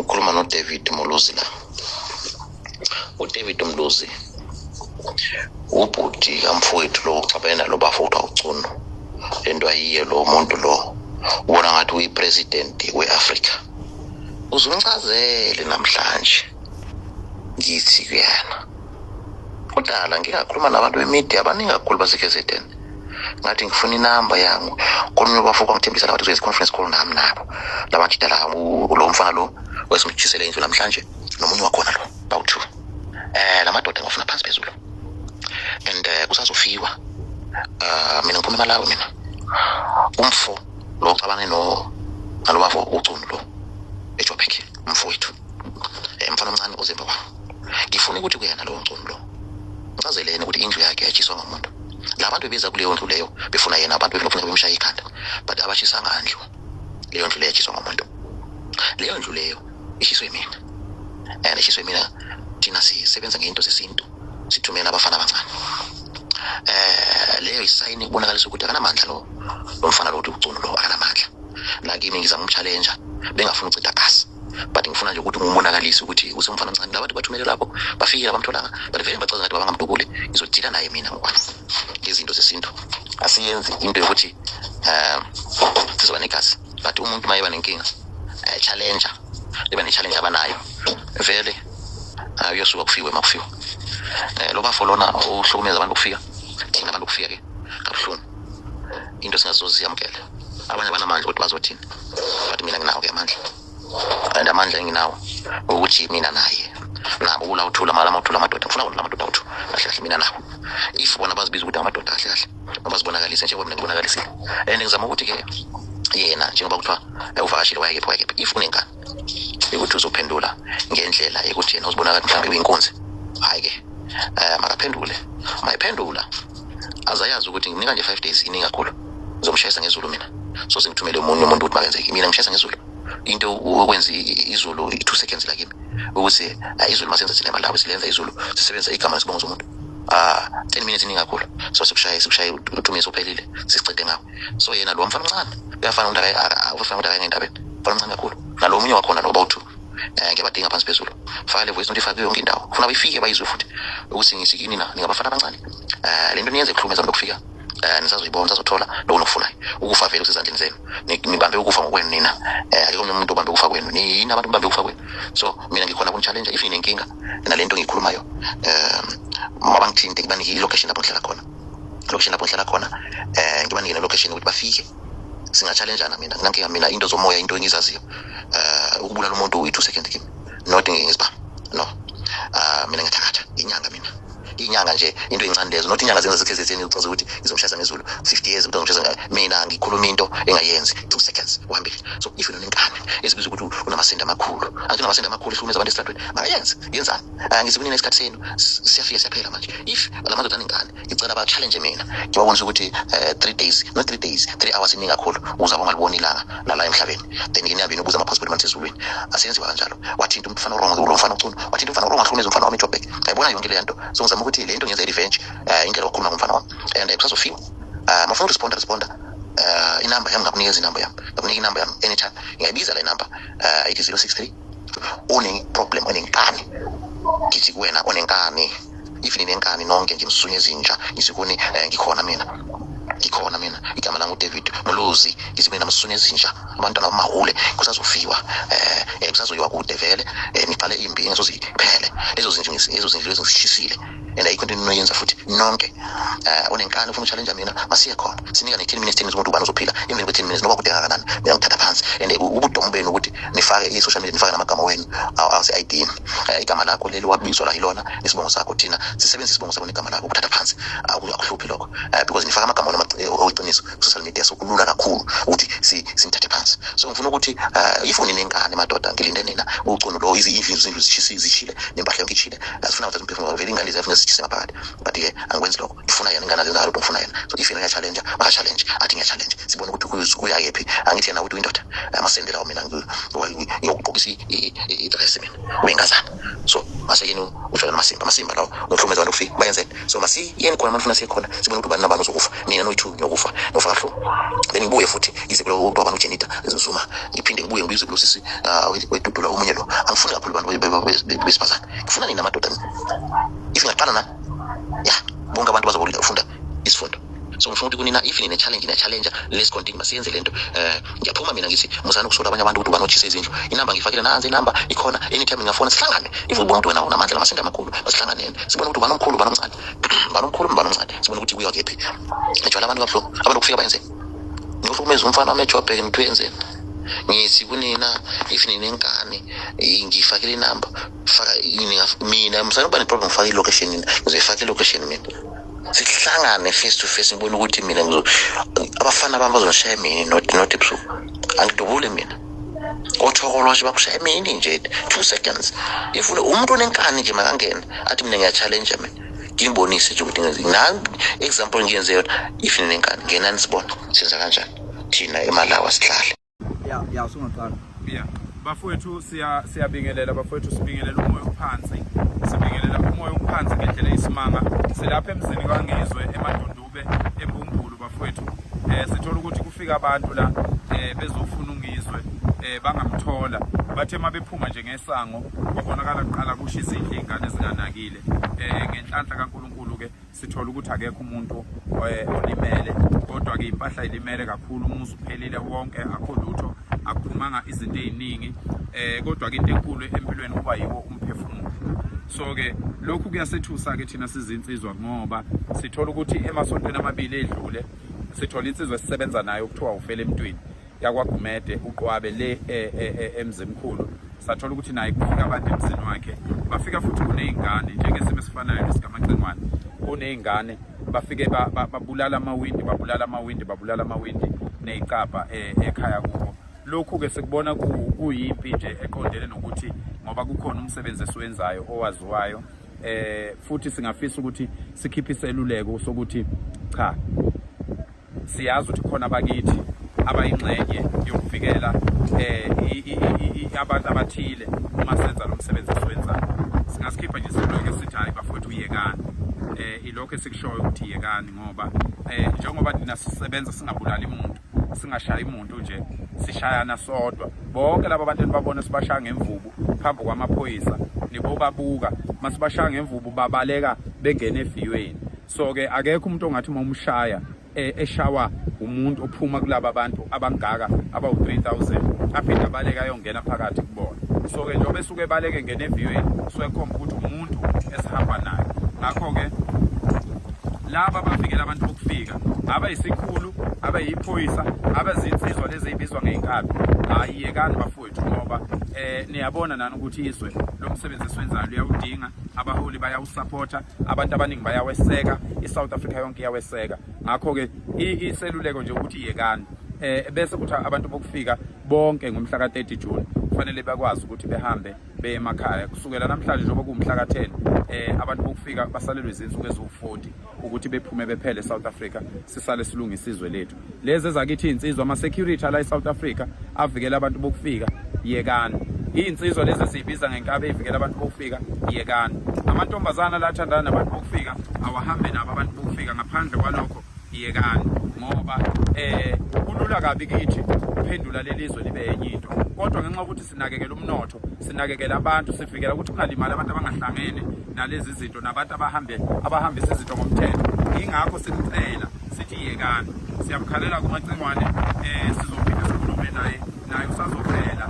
Ukhuluma noDavid Muluzi la. UDavid Muluzi ubhuti kamfowethu lo uxabene nalo bafo kuthiwa uCuno. Lento ayiye lo muntu lo ubona ngathi uyi-president we-Afrika. Uzungichazele namhlanje ngithi kuyena. Kudala ngingakhuluma nabantu be-media abaningi kakhulu base-KZN. Ngathi ngifuna inamba yangu komunye ubafo kwangithembisa la wathi uzoyenza i-conference call nami nabo labajida la lo mfana lo wesimtshisele indlu namhlanje nomunye wakhona lo bawu-two la madoda ngifuna phansi phezulu and kusazofiwa mina ngiphuma eMalawi mina umfo lo uxabane no nalo bafo uCunu lo eJoburg umfowethu mfana omncane ozemba kwami ngifuna ukuthi kuyena lo Mcunu lo ngichazeleni ukuthi indlu yakhe yatshiswa ngomuntu la bantu bebeza kuleyo ndlu leyo befuna yena abantu befuna bemshaya ikhanda but abashisanga ndlu leyo ndlu leyo yatshiswa ngomuntu leyo ndlu leyo ishiswe mina and ishiswe mina thina sisebenza ngento zesintu sithumela abafana abancane leyo isayini kubonakalisa ukuthi akanamandla lo lo mfana lo ukuthi uCunu lo akanamandla la kimi ngizama umchallenge bengafuni ukuchitha gas but ngifuna nje ukuthi ngibonakalise ukuthi usemfana omncane labantu bathumele lapho bafikile abamtholanga but vele ngibachaza ngathi babangamdubuli ngizodila naye mina ngokwami ngezinto zesintu asiyenzi into yokuthi sizoba negazi but umuntu uma eba nenkinga challenge eba ne-challenge abanayo vele uyosuka kufiwe uma kufiwa lo bafo lona uhlukumeza abantu bokufika thina abantu bokufika ke kabuhlungu into singazozi yamukela abanye abanamandla ukuthi bazothini but mina nginawo ke amandla and amandla enginawo ukuthi mina naye nabo kula uthula mala amathula amadoda ngifuna wona amadoda awuthu kahle kahle mina nabo if bona bazibiza ukuthi amadoda kahle kahle bazibonakalise njengoba mina ngibonakalisile and ngizama ukuthi ke yena njengoba kuthiwa uvakashile wayekephi wayekephi if unenkani ukuthi uzophendula ngendlela yokuthi yena uzibonakala mhlawumbe uyinkunzi hhayi ke makaphendule mayiphendula azayazi ukuthi ngimnika nje 5 days iningi kakhulu ngizomshayisa ngezulu mina so sengithumele omunye umuntu ukuthi makenzeke mina ngishayisa ngezulu into okwenza izulu i-2 seconds la kimi ukuthi izulu masenza thina eMalawi silenza izulu sisebenzisa igama nesibongo somuntu 10 minutes iningi kakhulu so sikushaye u-2 minutes uphelile sisicede ngawo so yena lo mfana omncane uyafana umuntu ufana umuntu akayenge endabeni mfana omncane kakhulu nalo omunye wakhona lo bawu-two ngiyabadinga phansi phezulu faka le voice note ifake yonke indawo ufuna bayifike bayizwe futhi ukuthi ngithi kini na ningabafana abancane lento niyenze kuhlukumeza abantu bokufika nisazoyibona nisazothola lokho nokufunayo ukufa vele kusezandleni zenu nibambe ukufa ngokwenu nina akekho omunye umuntu obambe ukufa kwenu niyini abantu nibambe ukufa kwenu so mina ngikhona kuni-challenge if ninenkinga nalento engiyikhulumayo mabangithinte ngibanike i-location lapho ngihlala khona location lapho ngihlala khona ngibanike ne-location ukuthi bafike singa-challenge-ana mina nginankinga mina into zomoya into engizaziyo ukubulala umuntu i-2 seconds kimi not ngesibhamu no mina ngiyathakatha inyanga mina inyanga nje into encane lezo not inyanga zenza seKZN uchaza ukuthi ngizomshayisa ngezulu 50 years umuntu ngomshayisa mina ngikhuluma into engayenzi 2 seconds uhambile so if unenkani ezibiza ukuthi unamasende amakhulu angithi unamasende amakhulu ihlukumeza abantu esitratweni makayenze yenzani ngithi kunina isikhathi senu siyafika siyaphela manje if la madoda anenkani ngicela ba-challenge mina ngibabonise ukuthi 3 days not 3 days 3 hours iningi kakhulu uzabe ungaliboni ilanga nala emhlabeni then ke nihambe nibuza ama-passport manje ezulwini asenziwa kanjalo wathinta umfana wrong lo mfana uCunu wathinta umfana wrong wahlukumeza umfana wami eJoburg ngayibona yonke le nto so ngizama ukuthi le nto ngenza i-revenge indlela yokukhuluma ngomfana wami and kusazofiwa mafuna uresponda responda inamba yami ngakunikeza inamba yami ngakunika inamba yami anytime ngiyayibiza le namba ithi 063 une-problem onenkani ngithi kuwena onenkani if ninenkani nonke nje msunye ezintsha ngithi kuni ngikhona mina ngikhona mina igama lami uDavid Muluzi ngithi mina msunye ezintsha abantwana bamahule kusazofiwa kusazoyiwa kude vele niqale impi engasoziphele lezo zinto lezo zindlu lezo ngisishisile and ayikho into eninoyenza futhi nonke onenkani ufuna u-challenge mina masiye khona sinika ne 10 minutes 10 minutes umuntu ubani uzophila emveni kwe 10 minutes noba kude kangakanani mina ngithatha phansi and ubudomu benu ukuthi nifake i-social media nifake namagama wenu ase-ID igama lakho leli wabizwa la yilona isibongo sakho thina sisebenzisa isibongo sakho negama lakho ukuthatha phansi akuhluphi lokho because nifaka amagama wenu oyiqiniso ku-social media so kulula kakhulu ukuthi sinithathe phansi so ngifuna ukuthi if ninenkani madoda ngilinde nina uCunu lo izindlu zishile nempahla yonke ishile asifuna ukuthatha umphefumulo vele ingane lezi zishise ngaphakathi but ke angikwenzi lokho ngifuna yena ingane azenza lutho ngifuna yena so if yena uya-challenge maka-challenge athi ngiya-challenge sibone ukuthi kuya kephi angithi yena ukuthi uyindoda amasende lawo mina ngiyokugqokisa i-dress mina uyingazana so masekeni ujwayele amasimba amasimba lawo nokuhlukumeza abantu kufika bayenzeni so masiyeni khona manifuna siye khona sibone ukuthi ubani nabani uzokufa nina noyi-two niyokufa nofa kabuhlungu then ngibuye futhi ngize kulo kuthiwa abantu uJenita Zuma ngiphinde ngibuye ngibuye kulo sisi wedudula omunye lo besifazane. Ngifuna nina madoda mina. If ngaqala na ya bonke abantu bazofunda isifundo. So ngifuna ukuthi kunina if nine challenge nine challenge, let's continue, masiyenze lento. Ngiyaphuma mina, ngithi musani ukusola abanye abantu ukuthi ubani otshisa izindlu. Inamba ngifakile, nansi inamba ikhona, anytime ngingafona sihlangane. If ubona ukuthi wena unamandla namasende amakhulu, masihlanganeni sibone ukuthi ubani omkhulu, ubani omncane, ubani omkhulu, ubani omncane, sibone ukuthi kuya kephi. Ngijwayele abantu kabuhlungu, abantu kufika bayenzeni, ngihlukumeza umfana wami eJoburg, ngithiwe yenzeni. Ngithi kunina if ninenkani, ngifakile inamba, faka mina, musani ukuba ne-problem, ngifake i-location nina, ngizoyifaka i-location mina, sihlangane face to face, ngibone ukuthi mina abafana bami bazongishaya emini, not ebusuku. Angidubuli mina, othokoloshe bakushaya emini nje 2 seconds. If umuntu onenkani nje makangene athi mina ngiya-challenge mina, ngibonise nje ukuthi ngenze nami example ngiyenze yona. If ninenkani, ngenani sibone senza kanjani thina eMalawa sihlale. Ya, usungaqala. Yeah. Bafowethu, siyabingelela bafowethu, sibingelela umoya ophansi. Sibingelela umoya ophansi ngendlela eyisimanga. Silapha emzini kaNgizwe eMadundube eMbumbulu bafowethu. Sithola ukuthi kufika abantu la bezofuna uNgizwe, bangamthola. Bathe mabephuma nje ngesango kwabonakala kuqala kusha izindlu, izingane zinganakile. Ngenhlanhla kaNkulunkulu ke sithola ukuthi akekho umuntu olimele, kodwa ke impahla ilimele kakhulu, umuzi uphelile wonke, akho lutho, akuphumanga izinto eziningi, kodwa ke into enkulu empilweni kuba yiwo umphefumulo. So ke lokhu kuyasethusa ke thina sizinsizwa, ngoba sithola ukuthi emasontweni amabili edlule sithola insizwa esisebenza nayo kuthiwa ufele emntwini yakwaGumede uQwabe le eMzimkhulu. Sathola ukuthi naye kufika abantu emzini wakhe, bafika futhi kuney'ngane, njengesimo esifanayo lesikamacingwane, kuney'ngane, bafike babulala amawindi, babulala amawindi, babulala amawindi ney'cabha ekhaya kubo. Lokhu-ke sikubona kuyimpi nje eqondene nokuthi ngoba kukhona umsebenzi esiwenzayo owaziwayo, futhi singafisa ukuthi sikhiphe iseluleko sokuthi cha, siyazi ukuthi khona abakithi abayingxenye yokuvikela abantu abathile uma senza lo msebenzi esiwenzayo. Singasikhipha nje iseluleko esithi hayi bafowethu, uyekani, ilokho esikushoyo ukuthi yekani, ngoba njengoba thina sisebenza singabulali umuntu, singashayi umuntu nje, sishayana sodwa. Bonke laba bantu enibabona sibashaya ngemvubu phambi kwamaphoyisa, nibobabuka masibashaya ngemvubu babaleka bengena eviyweni. So ke akekho umuntu ongathi uma umshaya, eshawa umuntu ophuma kulaba bantu abangaka abawu-3000, aphinde abaleke ayongena phakathi kubona. So ke njengoba esuke ebaleke ngena eviyweni, suke ekhomba ukuthi umuntu esihamba naye. Ngakho-ke laba abavikela abantu bokufika, abayisikhulu, abayiphoyisa, abazinsizwa lezi ey'bizwa ngey'nkabi, hhayi yekani bafowethu, ngoba niyabona nani ukuthi izwe lo msebenzi esiwenzayo luyawudinga, abaholi bayawusapotha, abantu abaningi bayaweseka, i-South Africa yonke iyaweseka. Ngakho-ke iseluleko nje ukuthi yekani, bese kuthi abantu bokufika bonke ngomhla ka-30 June kufanele bakwazi ukuthi behambe beye emakhaya. Kusukela namhlanje, njengoba kuwumhla ka-10, abantu bokufika basalelwe izinsuku eziwu-40 ukuthi bephume bephele eSouth Africa, sisale silungisa izwe lethu. Lezi ezakithi iy'nsizwa, ama-security ala e-South Africa avikela abantu bokufika, yekani. Iy'nsizwa lezi esiyibiza ngenkabi ey'vikela abantu bokufika, yekani. Amantombazana la athandana nabantu bokufika awahambe nabo abantu bokufika, ngaphandle kwalokho yekani, ngoba kulula kabi kithi ukuphendula leli zwe libe enye into, kodwa ngenxa yokuthi sinakekela umnotho, sinakekela abantu, sivikela ukuthi kungalimali abantu abangahlangene nalezi zinto nabantu abahambe abahambisa izinto ngomthetho, yingakho simcela sithi yekani. Siyamkhalela kuMacingwane, sizophinde sikhulume naye, naye usazovela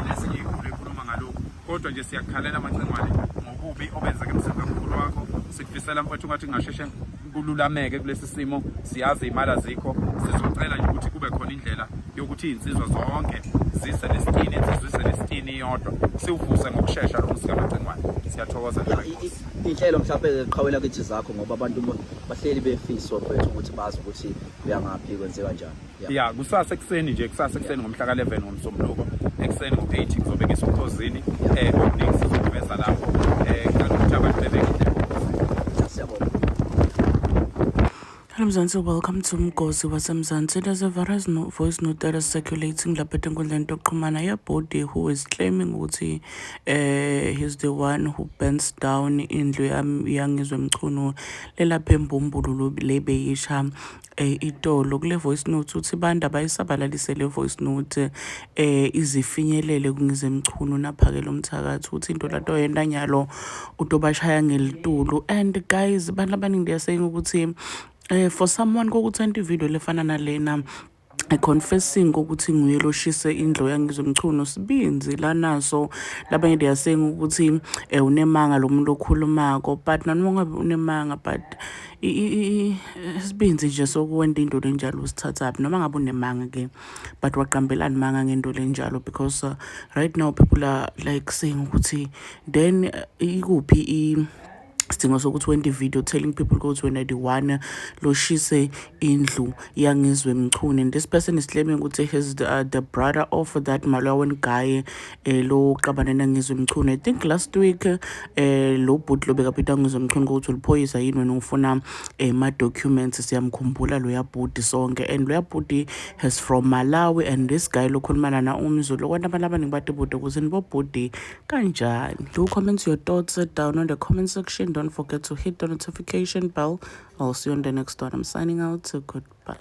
nezinye iy'khulu ekhuluma ngalokhu, kodwa nje siyakukhalela Macingwane ngobubi obenzeka emzini kamkhulu wakho. Sikufisela mfowethu ungathi kungasheshe kululameke kulesi simo. Siyazi iy'mali azikho, sizocela nje ukuthi kube khona indlela yokuthi iy'nsizwa zonke zise nesitini, insizwa ise nesitini iyodwa, siwuvuse ngokushesha lo muzi kaMacingwane. Siyathokoza. Iy'nhlelo mhlawumbe qhawela kithi zakho, ngoba abantu bahleli befiswa mfethu ukuthi bazi ukuthi uyangaphi, kwenze kanjani. Ya, kusasa ekuseni nje, kusasa ekuseni ngomhla ka-11 ngoMsombuluko ekuseni ngo-8 ngizobe ngisokhozini. Okuningi sizokuveza lapho. Ngicela ukuthi abantu bebeke indlebe. Siyabonga. Hello Mzansi, welcome to Mgosi waseMzansi. There's a various no voice note that is circulating lapha enkundleni yokuxhumana yebhodi who is claiming ukuthi he's the one who burns down indlu yami yaNgizwe Mchunu lelapha eMbumbulu le beyisha itolo. Kule voice note uthi bantu abayisabalalise le voice note izifinyelele kuNgizwe Mchunu naphakela umthakathi, uthi into lato yenta nyalo utobashaya ngelitulo. And guys, abantu abaningi they are saying ukuthi for someone kokuthi video lefana nalena confessing ukuthi nguye loshise indlu yaNgizwe Mchunu, sibinzi lanaso. Labanye they are saying ukuthi unemanga lo muntu okhulumako, but nanoma ngabe unemanga, but isibinzi nje sokwenta into lenjalo usithathaphi? Noma ngabe unemanga ke, but waqambelani manga ngento lenjalo? Because right now people are like saying ukuthi then ikuphi isidingo sokuthi wente video telling people ukuthi wena the one loshise indlu yaNgizwe Mchunu? And this person is claiming ukuthi he's the brother of that Malawian guy lo qabane naNgizwe Mchunu. I think last week lo bhuti lo bekapita Ngizwe Mchunu ukuthi uliphoyisa yini wena, ufuna ma-documents. Siyamkhumbula loya bhuti sonke, and loya bhuti has from Malawi, and this guy lokhulumana na umZulu. Lokwantu abantu abaningi bathi bhuti ukuthi nibobhuti kanjani? Do comment your thoughts down on the comment section. Don't forget to hit the notification bell. I'll see you on the next one. I'm signing out, so goodbye.